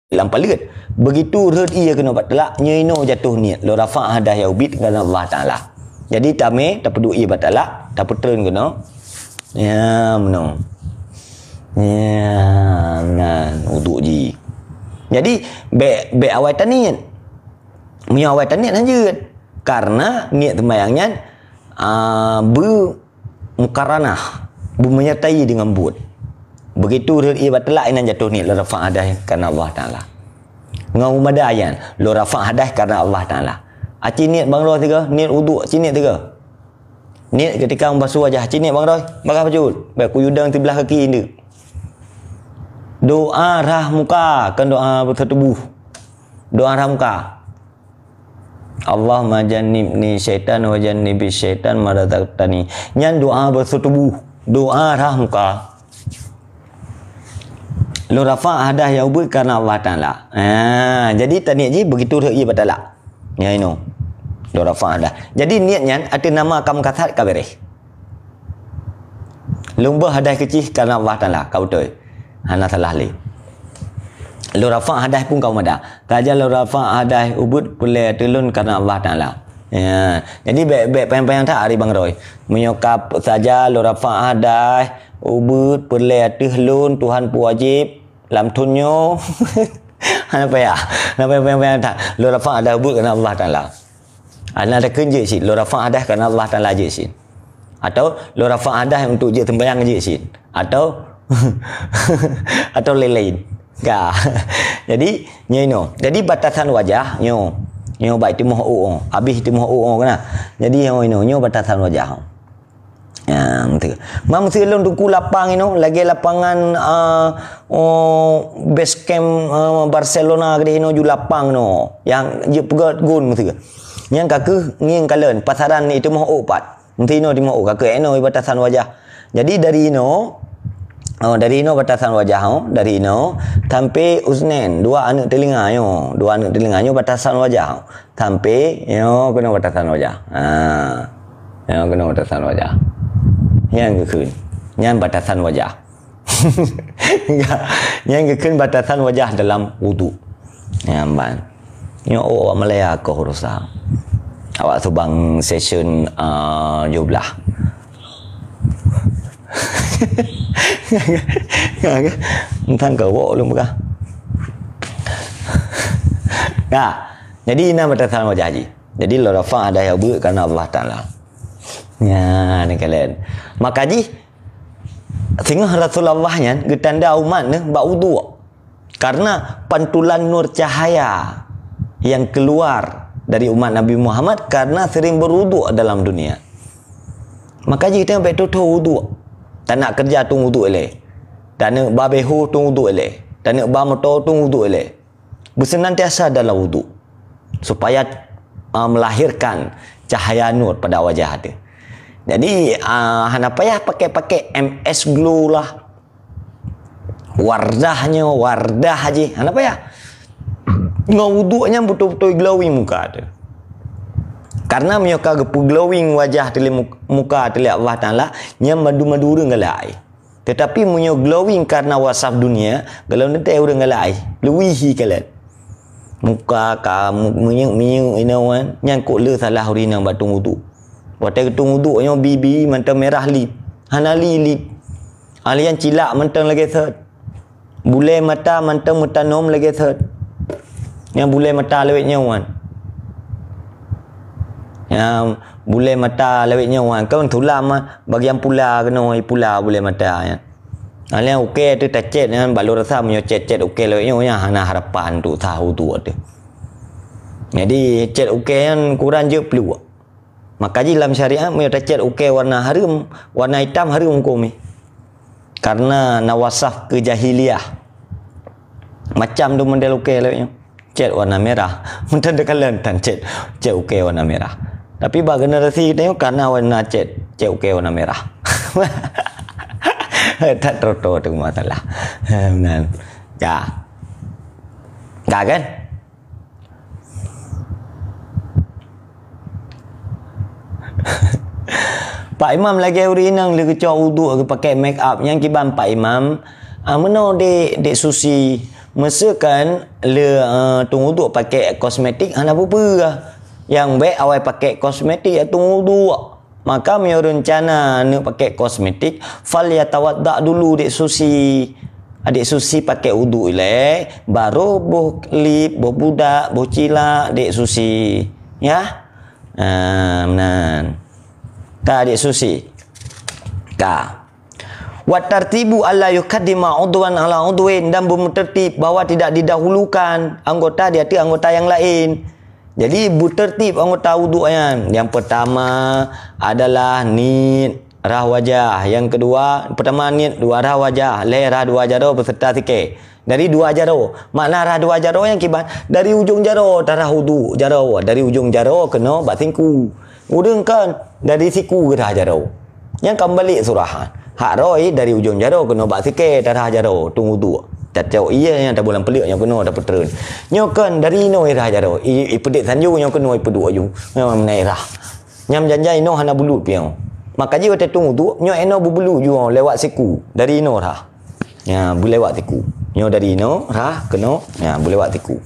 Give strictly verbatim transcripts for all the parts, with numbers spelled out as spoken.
lam paleuet. Begitu rhot ié keunoe bak teulak, nyoe inoe jatoh niet, lôn rafa' hadas nyang ubit keu Allah Taala. Jadi tamé tapeuduek ié bak teulak, tapeutreun keunoe. Ya, meunoe. Ya, nan uduk jih. Jadi, bèk, bèk awai taniet. Meunyoe awai taniet hanjeuet. Karena niet seumbahyang nyan, ah, beu mukaranah, beumenyertai deungon buet. Begitu rhot ié bak teulak, inan jatoh niet lôn rafa' hadas kareuna Allah Taala. Ngon meumada nyan, lôn rafa' hadas kareuna Allah Taala. Aci niet bangroe sigoe, niet uduk aci niet sigoe. Niet keutika meubasuh wajah, aci niet bangroe, bagah bacut. Bèk kuyue dong siblah kaki ndeuk. Doa rhah muka, kon doa beuseutuboh. Doa rhah muka. Allahumma jannibni syaitan wa jannibis syaitan ma razaqtani. Nyan doa beuseutuboh, doa rhah muka. Lôn rafa' hadas nyang ubit kareuna Allah Taala. Ha, jadi taniet jih begitu rhot ié bak teulak. Nyan inoe. Lôn rafa' hadas. Jadi niet nyan ateueh nama ka meukasat ka beureh. Lôn beuet hadas keuchik kareuna Allah Taala, ka beutôi. Hana salah lé. Lôn rafa' hadas phon ka meumada. Saja lôn rafa' hadas ubit peureulèe ateueh lôn kareuna Allah Taala. Ya, jadi bèk, bèk panyang-panyang that ari bangroe. Meunyoe ka saja lôn rafa' hadas ubit peureulèe ateueh lôn, Tuhan peuwajéb lam thôn nyoe. Hana payah. Hana payah panyang-panyang that. Lôn rafa' hadas ubit kareuna Allah Taala. Hana takheun jeuet cit, lôn rafa' hadas kareuna Allah Taala jeuet cit. Atau lôn rafa' hadas untuk jeuet seumbahyang jeuet cit. Atau, atau lain-lain. Ka. Jadi, nyoe inoe. Jadi, batasan wajah, nyoe. Nyoe bak timoh ôk, oh. Abéh timoh ôk, oh, keunan. Jadi, nyoe inoe. Nyoe batasan wajah, oh. Ya, beutôi. Mam si lôn tuku lapang inoe, lagèe lapangan, ah, oh, base camp, ah, Barcelona keudéh inoe ju lapang inoe. Nyang jeuet peugöt gon meusigoe. Nyan ka kheueh ngieng kalon, pasaran itimoh ôk pat. Meusigoe timoh ôk ka kheueh inoe batasan wajah. Jadi dari inoe, oh, dari inoe batasan wajah, oh, dari inoe sampai uznain, dua aneuk teulinga nyoe, dua aneuk teulinga nyoe batasan wajah, oh. Sampai nyoe keunoe batasan wajah. Ha. Nyoe keunoe batasan wajah. Nyan geukheun. Nyan batasan wajah. Enggak. Nyan geukheun batasan wajah dalam wudu. Nyan ban. Nyoe awak Malaya keuh urosan. Awak subang session, ah, tujoh blah. Entang ka wok lôn peugah. Nah, jadi inan batasan wajah jih. Jadi lôn rafa' hadas nyang ubit kareuna Allah Taala. Nyan, ni kalian. Maka jih singoh Rasulullah nyan geutanda umat neuh bak uduk. Karena pantulan nur cahaya yang keluar dari umat Nabi Muhammad karena sering berwuduk dalam dunia. Maka jih teuh bèk tutoe uduk. Taneuk keureuja tueng uduk ilèe. Taneuk ba beho tueng uduk ilèe. Taneuk ba moto tueng uduk ilèe. Bersenantiasa dalam uduk. Supaya, ah, melahirkan cahaya nur pada wajah teuh. Jadi, ah, hana payah pakai-pakai M S Glow lah. Wardah nyoe, Wardah jih. Hana payah. Ngon uduk nyan beutôi-beutôi glowing muka teuh. Karena meunyoe ka geupeu glowing wajah teuh lé mu-, muka teuh lé Allah Taala, nyan mandum-mandum ureueng galak ai. Tetapi meunyoe glowing karena wasaf dunia, galak teuntèe ureueng galak ai. Leuwih hi kalon. Muka ka mu-, minyeuk-minyeuk inoe nyan, nyan kok le salah ureueng inong bak tueng uduk. Watèe geutueng uduk nyoe bibi mantong mirah lip. Hana li lip. Alian cilak mantong lagèe sot. Bulèe mata mantong meutanom lagèe sot. Nyang bulèe mata lawét nyoe wan. Nyang bulèe mata lawét nyoe wan. Kan tulam ah, bagian pula keunoe, pula bulèe mata nyan. Alian ukèe teuh tacèt nyan, bak lôn rasa meunyoe cèt-cèt ukèe lawét nyoe nyan hana harapan untuk sah uduk teuh. Jadi, cèt ukèe nyan kurang jeuet pluek. Maka jih lam syariat, meunyoe tacèt ukèe warna hareuem, warna itam hareuem hukôm jih. Karena na wasaf keujahiliah. Macam tu model ukèe lawét nyoe. Cèt warna mirah. Mantong teukalon tan cèt, cèt ukèe warna mirah. Tapi bak generasi geutanyoe ka na warna cèt, cèt ukèe warna mirah. That troto tu masalah. Meunan. Ka. Ka kan? Pak Imam lagèe ureueng inong lé geucok uduk geupakai make up, nyan kiban Pak Imam, ah, meunoe Dek, Dek Susi, Miseue kan le, eh, tueng uduk pakai kosmetik hana peue-peue. Nyang bék awai pakai kosmetik ya tueng uduk. Maka meunyoe reuncana neuk pakai kosmetik, fal yatawadda dulu dek susi. Adik susi pakai uduk ilée, baru boh lip, boh budak, boh cilak dek susi. Ya? Ah, meunan. Ka dek susi. Ka. Wa tartibu alla yukaddima udwan ala udwin, dan bertertib bahwa tidak didahulukan anggota di atas anggota yang lain. Jadi, bertertib anggota uduk nyan. Yang pertama adalah niet rah wajah. Yang kedua, pertama niet dua rah wajah, lhée rah dua jaroe beserta sikée. Dari dua jaroe. Makna rah dua jaroe nyang kiban, dari ujong jaroe tarah uduk jaroe, dari ujong jaroe keunoe bak siku. Ureuëng kan dari siku geurah jaroe. Nyang ka meubalek surah. Hak roe dari ujong jaroe keunoe bak sikée tarah jaroe tueng uduk. Tacok iya nyang tabulang peleuek nyang keunoe tapeutreun. Nyoe kan dari inoe irah jaroe. I, ipeudek sanjong nyang keunoe ipeuduek aju. Memang meunai rah. Nyam janjai inoe hana bulut piang. Maka jih watée tueng uduk, nyoe inoe bubulu ju lewat siku. Dari inoe rah. Ya, bulewat siku. Nyoe dari inoe rah keunoe, ya, bulewat siku.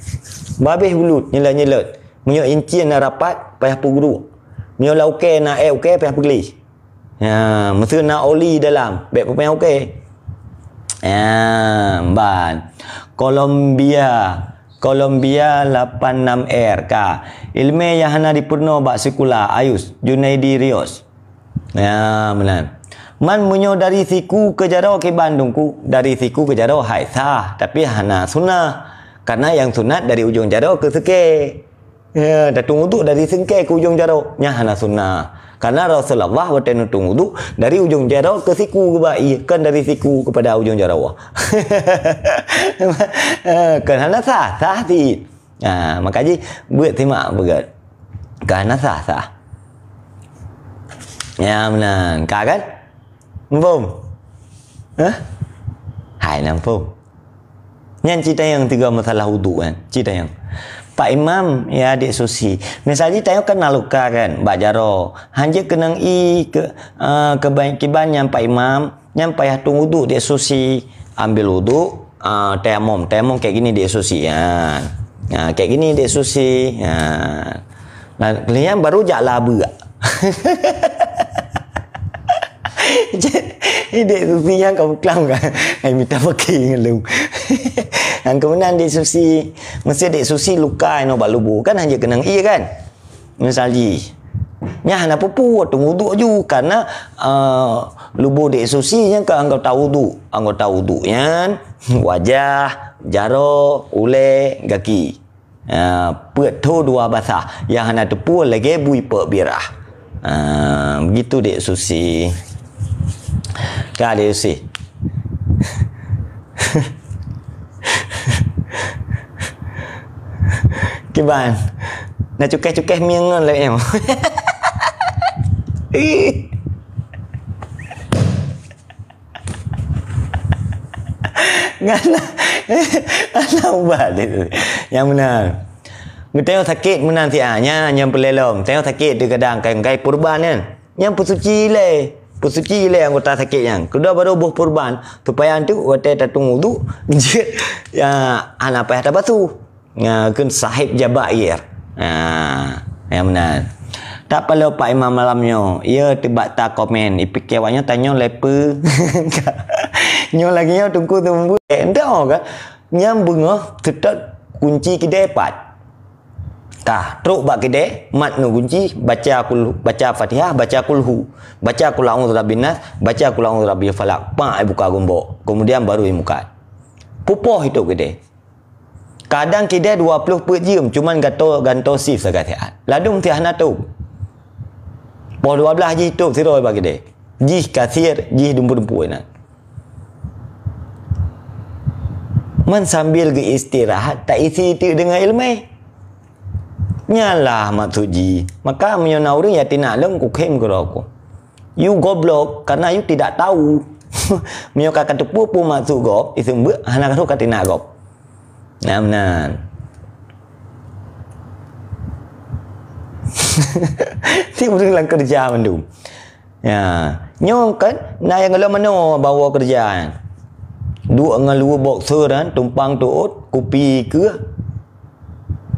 Babeh bulut, nyelet-nyelet. Meunyoe incien na rapat, payah peugruk. Meunyoe lam ukée na ék ukée, payah peugleh. Ya, miseue na oli dalam, bék peupanyang ukée. Ya, ban. Colombia. Colombia lapan enam R K. Ileumé nyang hana jipeurunoe bak sikula, Ayus, Junaidi, Rios. Ya, meunan. Man meunyoe dari siku keu jaroe kiban Teungku, dari siku keu jaroe hai sah, tapi hana sunah. Karena nyang sunat dari ujong jaroe keu sikée. Ya, tatueng uduk dari sikée keu ujong jaroe, nyan hana sunah. Karena Rasulullah watée neutueng uduk dari ujong jaroe keu siku geuba ié, kon dari siku keupada ujong jaroe. Eh, kon hana sah, sah cit. Ha, maka jih beuet simak beugét. Ka na sah-sah. Ya, meunan. Ka kan? Muphom? Hah? Hai, na muphom. Nyan ci tanyong tiga masalah uduk kan. Ci tanyong. Pak Imam, ya adik susi. Misal jih tanyong kan na luka kan, bak jaroe. Hanjeuet keunong ié ke, eh, keuban kiban nyan Pak Imam. Nyan payah tueng uduk dek susi, ambil uduk, ah, tayamum. Tayamum kayak gini dek susi. Ha. Ha, kayak gini dek susi. Ha. Nah, kemudian baru jak labeuk. Dek susi nyan ka buklam kan. Hai mita pakai ngelung. Yang kemudian dek susi, mesti dek susi luka inoe bak lubu. Kan hanya kenang iya kan? Misal jih, nyan hana peue-peue, tueng uduk ju, karena, eh, lubu dek susi nyan ka anggota uduk. Anggota uduk nyan, wajah, jaroe, ulée, gaki. Eh, peuet tho dua basah, nyang hana teupeue lagée bui peuet birah. Eh, begitu dek susi. Ka dek susi. Kiban. Na cukéh-cukéh mieng ngon lagée nyoe. Ngana, ngana ubat dia tu. Yang benar. Geutanyong sakét meunan siat, nya nyang peulelom. Tanyong sakét tu kadang kai, kai purban kan. Nyang peusuci ilée. Peusuci ilée anggota sakét nyan. Keudua baru boh purban. Supaya antu watée tatueng uduk, jeuet, ya, hana payah tabasuh. Nyan kheun sahib jabair. Ha, nyang meunan. Tak paloe Pak Imam malam nyoe, ya teubat ta komen. Ipike awak nyoe tanyong lepe. Nyoe lagée nyoe Teungku seumeubeuet. Eh, entah kan. Nyang beungoh teutap kunci keudée pat. Tah, trok bak keudée, mat nu kunci, baca kul, baca Fatihah, baca kulhu, baca kul a'udzu birabbin nas, baca kul a'udzu birabbil falaq. Pak, ibuka geumbok. Kemudian baru imukat. Pupoh itôb keudée. Kadang keudée dua ploh peuet jeuem, cuman gato, gantoe sif sagai siat. Ladôm teuh hana tôb. Poh dua blaih jih tôb sidroe bak keudée. Jih kasier, jih dumpeue-dumpeue inan. Man sambil geuistirahat, taisi teuk deungon ileumé. Nyan lah maksud jih. Maka meunyoe na ureuëng nyang tinak lom, kukhém keudroe ku. You goblok, karena you tidak tahu. Meunyoe ka kateupeue peue maksud gob, iseumeubeuet hana karhot katinak gob. Nah, meunan. Ti ureuëng lam keureuja mandum. Ya, nyoe kan na nyang gohlom manoe bawoe keureuja nyan. Duek ngon luweue boxer kan, tumpang tuot, kupi keuh.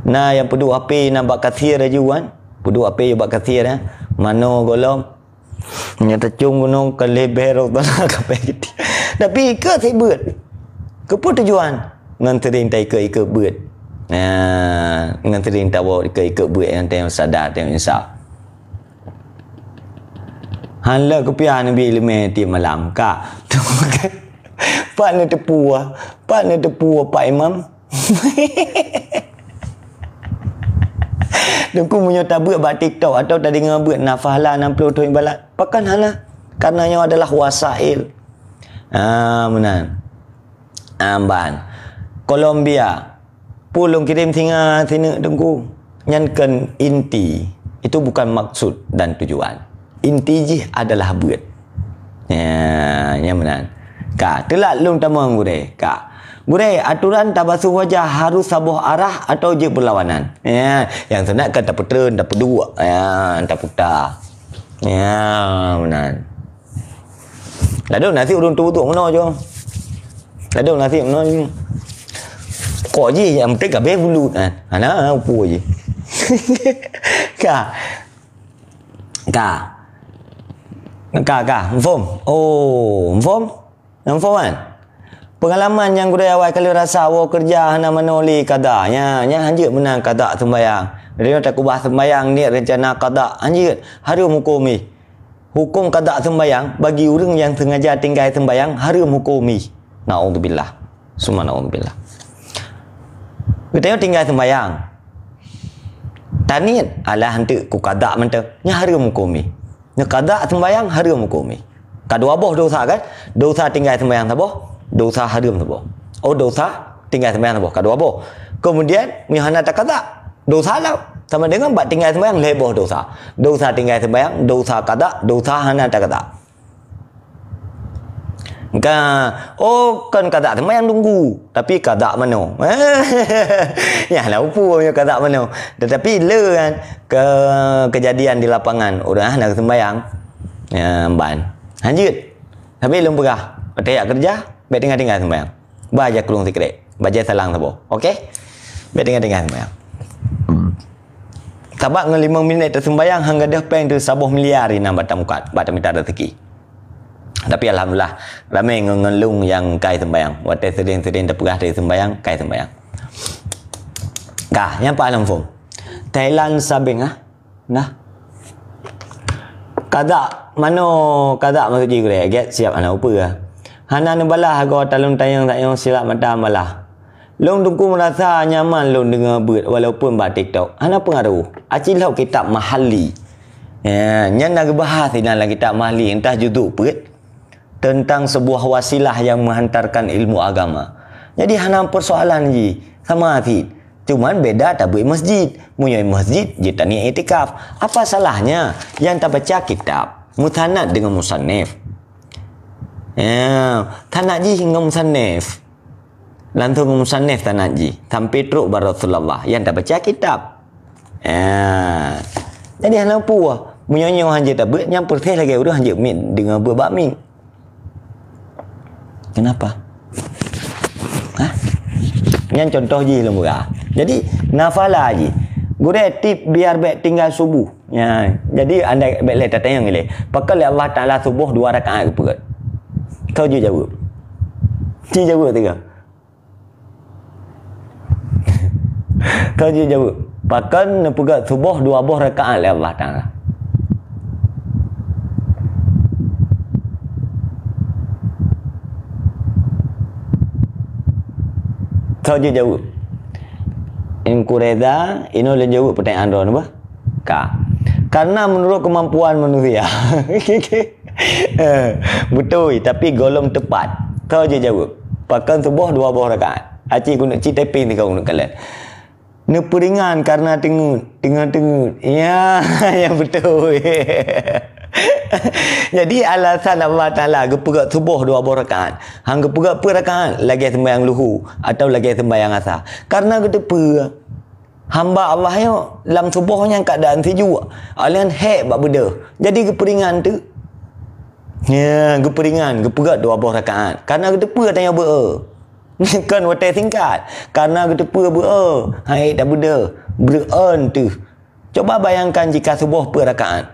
Na nyang peuduek H P na bak kasier laju kan. Peuduek H P bak kasier, eh. Manoe gohlom. Nyang tacong gunong ka leubeh rot bala kapai giti. Tapi ikot sibeuet. Keupeue tujuan? Ngon sering ta ikot-ikot beuet. Nah, ngon sering tawoe ikot-ikot beuet nyang teuh sada teuh insaf. Han lé kupiah neubi ileumèe tiep malam. Ka. Pat neuteupeue, pat neuteupeue Pak Imam. Teungku, meunyoe tabeuet bak TikTok atawa tadeungoe beuet na pahala nam ploh thon ibarat, pakon hana? Karena nyoe adalah wasail. Ah, meunan. Amban. Kolombia. Peue lôn kirém singa sineuk Teungku. Nyan kon inti. Itu bukan maksud dan tujuan. Inti jih adalah beuet. Ya, nyan meunan. Ka, teulat lôn tamong gurèe. Ka. Gurèe, aturan tabasuh wajah harus saboh arah atau jeuet beulawanan? Ya, nyang sunat kan tapeutreun, tapeuduek. Ya, taputa. Ya, meunan. Ladôm nasib ureueng tuek-tuek meunoe jih. Ladôm nasib meunoe jih. Kok jih nyang penting ka abéh bulut kan. Hana upu jih. Ka. Ka. Ka, ka. Muphom? Oh, muphom? Muphom kan? Peungalaman nyang gurèe awai ka lheueh rasa woe keureuja hana manoe lé kada. Nya, nya hanjeuet meunan kada seumbahyang. Lheueh takeubah seumbahyang niet reuncana kada. Hanjeuet. Hareuem huköm jih. Huköm kada seumbahyang bagi ureueng nyang sengaja tinggai seumbahyang hareuem huköm jih. Naudzubillah. Summa naudzubillah. Geutanyoe tinggai seumbahyang. Taniet, alah, eunteuk kukada mantong. Nyan hareuem huköm jih. Nyan kada seumbahyang hareuem huköm jih. Ka dua boh dosa kan? Dosa tinggai seumbahyang saboh, dosa hareuem saboh. Oh, dosa tinggai seumbahyang saboh, ka dua boh. Kemudian, meunyoe hana takada, dosa lom. Sama dengan bak tinggai seumbahyang lhèe boh dosa. Dosa tinggai seumbahyang, dosa kada, dosa hana takada. Ka, oh, kon kada seumbahyang Teungku, tapi kada manoe. Nyan lah upu meunyoe kada manoe. Tetapi le kan ke-, kejadian di lapangan, ureueng hana seumbahyang. Ya, ban. Hanjeuet. Tapi lôn peugah, watèe jak keureuja, bèk tinggai-tinggai seumbahyang. Ba jak krueng sikrek, ba jak salang saboh. Oke? Bèk tinggai-tinggai seumbahyang. Sabab ngon limong minèt taseumbahyang han gadôh pèng teuh saboh miliar inan bak tamukat, bak tamita rezeki. Tapi alhamdulillah, ramè ngon, ngon lôn nyang kai seumbahyang. Watèe sering-sering tapeugah dari seumbahyang, kai seumbahyang. Ka, nyang paléng phôn. Thailand sabeng ah. Nah. Kada manoe, kada maksud jih gurèe, gèt siap hana upeue. Hana neubalah agoe talon tanyong-tanyong silap mata balah. Lôn Teungku meurasa nyaman lôn deungoe beuet walaupun bak TikTok. Hana peungaroh. Aci lhok kitab Mahalli. Ya, nyan na geubahas inan lam kitab Mahalli, entah juzuk peuet. Teuntang seubuah wasilah nyang meuhantarkan ilmu agama. Jadi hana peusoalan jih, sama cit. Cuman beda tabeuet masjid. Meunyoe masjid, jeuet taniet iktikaf. Apa salahnya nyang tabaca kitab meusanad deungon musannif? Ya, sanad jih ngon musannif. Langsong ngon musannif sanad jih sampai trok bak Rasulullah nyang tabaca kitab. Ha. Jadi hana peue. Meunyoe nyoe hanjeuet tabeuet, nyan peureséh lagèe ureueng hanjeuet miet deungon beuet bak miet. Kenapa? Hah? Nyan contoh jih lôn peugah. Jadi, nafala jih. Gurèe tip biar bèk tinggai subuh. Ya, jadi andai bèk lé tatanyong ilèe. Pakon lé Allah Taala suboh dua rakaat geupeugèt? Kau jeuet jaweueb. Ci jaweueb tiga. Kau jeuet jaweueb. Pakon neupeugèt suboh dua boh rakaat lé Allah Taala? Kau jeuet jaweueb. Engku reda, inoe lôn jaweueb pertanyaan droeneuh bah. Ka. Karena menurut kemampuan manusia. Eh, beutôi, tapi gohlom teupat. Kau jeuet jaweueb. Pakon suboh dua boh rakaat? Aci keuneuk ci tapeng teuka keuneuk kalon. Neupeuringan karena teungeut, teungeut-teungeut. Ya, ya beutôi. Jadi alasan Allah Taala geupeugèt suboh dua boh rakaat. Han geupeugèt peuet rakaat lagèe seumbahyang luhu atau lagèe seumbahyang asa. Karena geuteupeue. Hamba Allah nyoe lam suboh nyan keuadaan sijuek, awak nyan hék bak beudôh. Jadi geupeuringan teuk. Ya, geupeuringan, geupeugèt dua boh rakaat. Karena geuteupeue tanyoe beu-e. Kon watée singkat, karena geuteupeue beu-e, han ék tabeudôh, beu-e teuh. Coba bayangkan jika suboh peuet rakaat.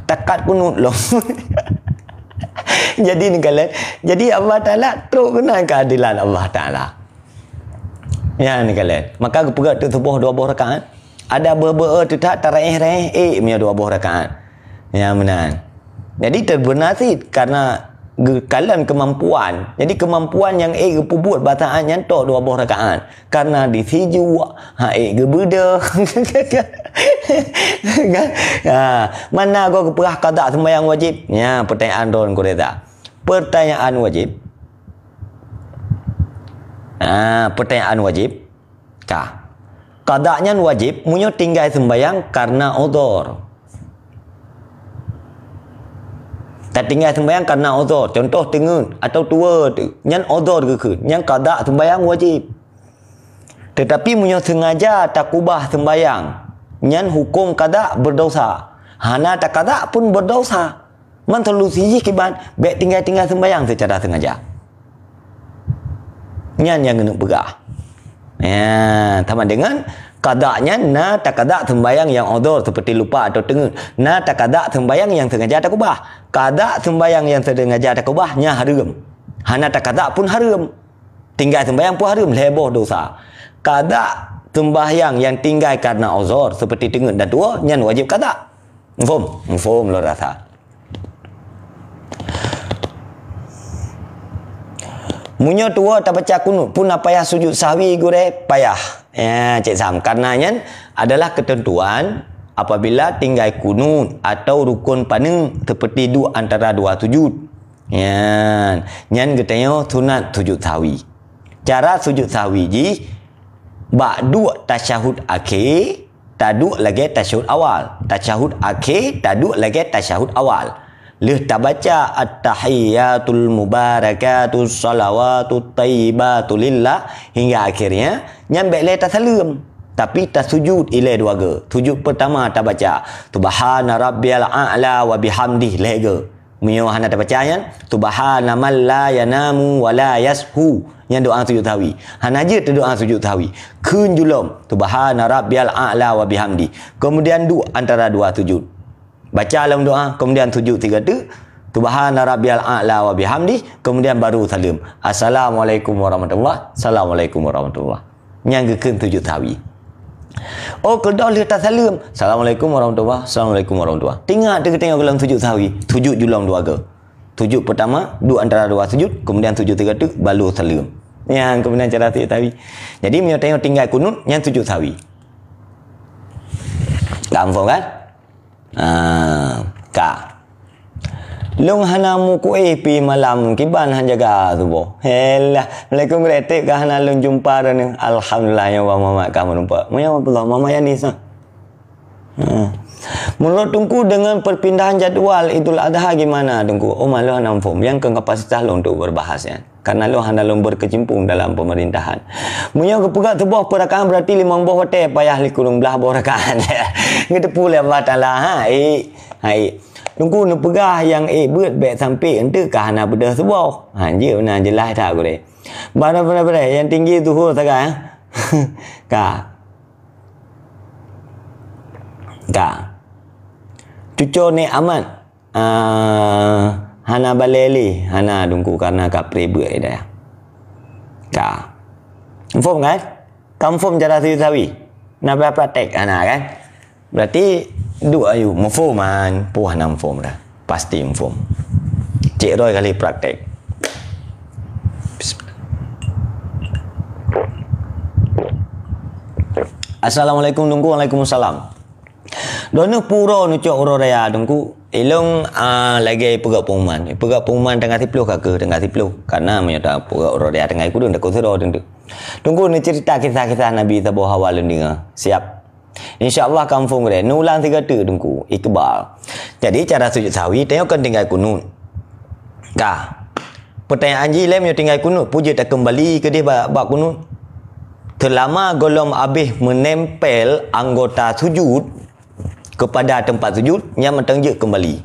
Takat kunut lom. Jadi neukalon, jadi Allah Taala trok keunan keuadilan Allah Taala. Ya neukalon. Maka geupeugah teuk suboh dua boh rakaat. Ada beu-e teutak taraéh-raéh ék meunyoe dua boh rakaat. Ya meunan. Jadi teubeunasit karena geukalon keumampuan. Jadi keumampuan nyang ék geupeubuet bak saát nyan tok dua boh rakaat. Karena di sijuek, han ék geubeudôh. Kan? Ha, mana goe geupeugah qada seumbahyang wajéb? Nya, pertanyaan droen Quraiza. Pertanyaan wajéb. Ha, pertanyaan wajéb. Ka. Qada nyan wajéb meunyoe tinggai seumbahyang karena uzur. Tatinggai seumbahyang karena uzur, contoh teungeut atau tuwoe teuh, nyan uzur geukheun, nyan qada seumbahyang wajéb. Teutapi meunyoe seungaja takubah seumbahyang, nyan huköm qada beurdosa. Hana takada pun beurdosa. Man solusi jih kiban, bék tinggai-tinggai seumbahyang seucara seungaja. Nyan nyang geuneuk peugah. Ya, sama dengan qada nyan na takada seumbahyang nyang uzur seperti lupa atau teungeut. Na takada seumbahyang nyang seungaja takubah. Qada seumbahyang nyang seungaja takubah nyan hareuem. Hana takada pun hareuem. Tinggai seumbahyang pun hareuem, lhée boh dosa. Qada seumbahyang nyang tinggai karena uzur seperti teungeut dan tuwoe, nyan wajéb qada. Mafhum? Mafhum lôn rasa. Meunyoe tuwoe tabaca kunut, pun na payah sujud sahwi gurée? Payah. Ya, Cek Sam. Karena nyan adalah ketentuan apabila tinggai kunut atau rukun paneuk seperti duek antara dua sujud. Nyan, nyan geutanyoe sunat sujud sahwi. Cara sujud sahwi jih, bak duek tasyahud akhé, taduek lagée tasyahud awal. Tasyahud akhé, taduek lagée tasyahud awal. Lheueh tabaca at-tahiyyatul mubarakatus shalawatut thayyibatu lillah hingga akhirnya, nyan bék lé tasaleuem. Tapi tasujud ilée dua goe. Sujud peurtama tabaca, "Subhana rabbiyal a'la wa bihamdih," lhée goe. Meunyoe hana tabaca nyan, "Subhana man la yanamu wa la yashu." Nyan doa sujud sahwi. Hana jeuet doa sujud sahwi. Kheun julom, "Subhana rabbiyal a'la wa bihamdi." Kemudian duek antara dua sujud. Baca lom doa, kemudian sujud sigoe teuk, "Subhana rabbiyal a'la wa bihamdi," kemudian baru saleuem. "Assalamualaikum warahmatullah." "Assalamualaikum warahmatullah." Nyang geukheun sujud sahwi. Oh, keudroe lheueh tasaleuem, "Assalamualaikum warahmatullah, assalamualaikum warahmatullah." Teuingat teukeutengok gohlom sujud sahwi, sujud julom dua goe. Sujud peurtama, duek antara dua sujud, kemudian sujud sigoe teuk, balu saleuem. Nyan keumudian cara sujud sahwi. Jadi, meunyoe tanyoe tinggai kunut, nyan sujud sahwi. Ka muphom kan? Ah, ka. Lôn hana mukuéh pi malam, kiban han jaga suboh. Helah, Assalamualaikum, gurée, teuk ka hana lôn jumpa droeneuh. Alhamdulillah, nyoe Bah Muhammad ka meurumpok. Meunyoe Abdullah Muhammad Yani sa. Ha. Menurut Teungku, dengan perpindahan jadual Idul Adha gimana, Teungku? Oh, malah hana muphom. Nyang keu kapasitas lôn untuk berbahas nyan. Karena lôn hana lôn berkecimpung dalam pemerintahan. Meunyoe geupeugah tuboh peurakaat, berarti limong boh watée payah likung blah boh rakaat. Geuteupeue lé Allah Taala, ha, ék, ha, ék. Teungku neupeugah nyang ék beuet bék sampai enteuk ka hana beudôh tuboh. Ha, jeuet na jeulaih that gurée. Bara-bara nyang tinggi zuhur sagai, ha? Ka. Ka. Cuco nek amat. Ah, hana balée lé, hana Teungku, karena ka pré beuet ida. Ka. Muphom kan? Ka muphom cara sijeuet sawi. Na pra-, praktek hana kan? Berarti duek ayue muphom kan? Poh hana muphom dah. Pasti muphom. Cek roi kali praktek. Bismillah. Assalamualaikum Teungku. Waalaikumsalam. Droeneuh pura neucok uroe raya Teungku. Ilong, ah, lagée peugah pengumuman. Peugah pengumuman tanggai siploh ka keuh tanggai siploh. Karena meunyoe ta peugah uroe raya tanggai kudun takot sidroe Teungku. Teungku neucerita kisah-kisah Nabi saboh hawa lôn deungoe. Siap. Insya Allah ka muphom gurée. Neuulang sigoe teuk Teungku. Iqbal. Jadi cara sujud sahwi tanyoe kan tinggai kunut. Ka. Pertanyaan jih lé meunyoe tinggai kunut, peue jeuet takeumbali keudeh bak, bak kunut? Seulama gohlom abéh meunempel anggota sujud kepada teumpat sujud, nyan mantong jeuet keumbali.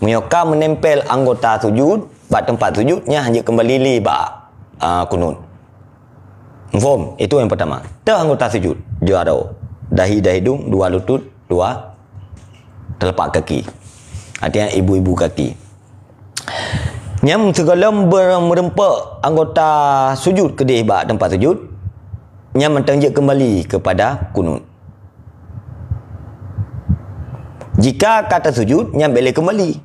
Meunyoe ka meunempel anggota sujud bak teumpat sujud, nyan jeuet keumbali lé bak, a, kunut. Muphom? Itu yang pertama. Teuh anggota sujud. Jaro. Dahi, dahi dum, dua lutut, dua telapak kaki. Artinya ibu-ibu kaki. Nyan sigohlom ber-, meureumpok anggota sujud keudeh bak teumpat sujud, nyan mantong jeuet keumbali keupada kunut. Jika ka teusujud, nyan bék lé keumbali.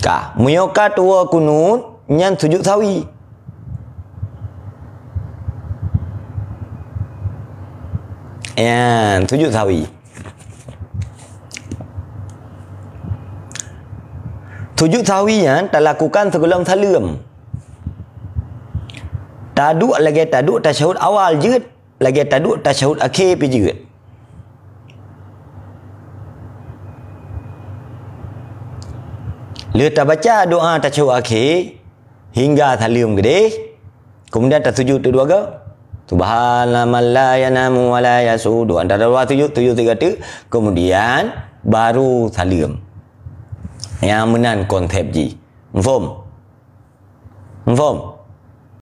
Ka, meunyoe ka tuwoe kunut, nyan sujud sahwi. Nyan, sujud sahwi. Sujud sahwi nyan talakukan sigohlom saleuem. Taduek lagée taduek tasyahud awal jeuet, lagée taduek tasyahud akhé pih jeuet. Lheueh tabaca doa tasyahud akhé hingga saleuem keudeh, kemudian tasujud teudua goe. Subhana man la yanamu wa la yashu. Antara dua sujud, sujud tiga tu, kemudian baru saleuem. Nyang meunan konsep jih. Muphom? Muphom?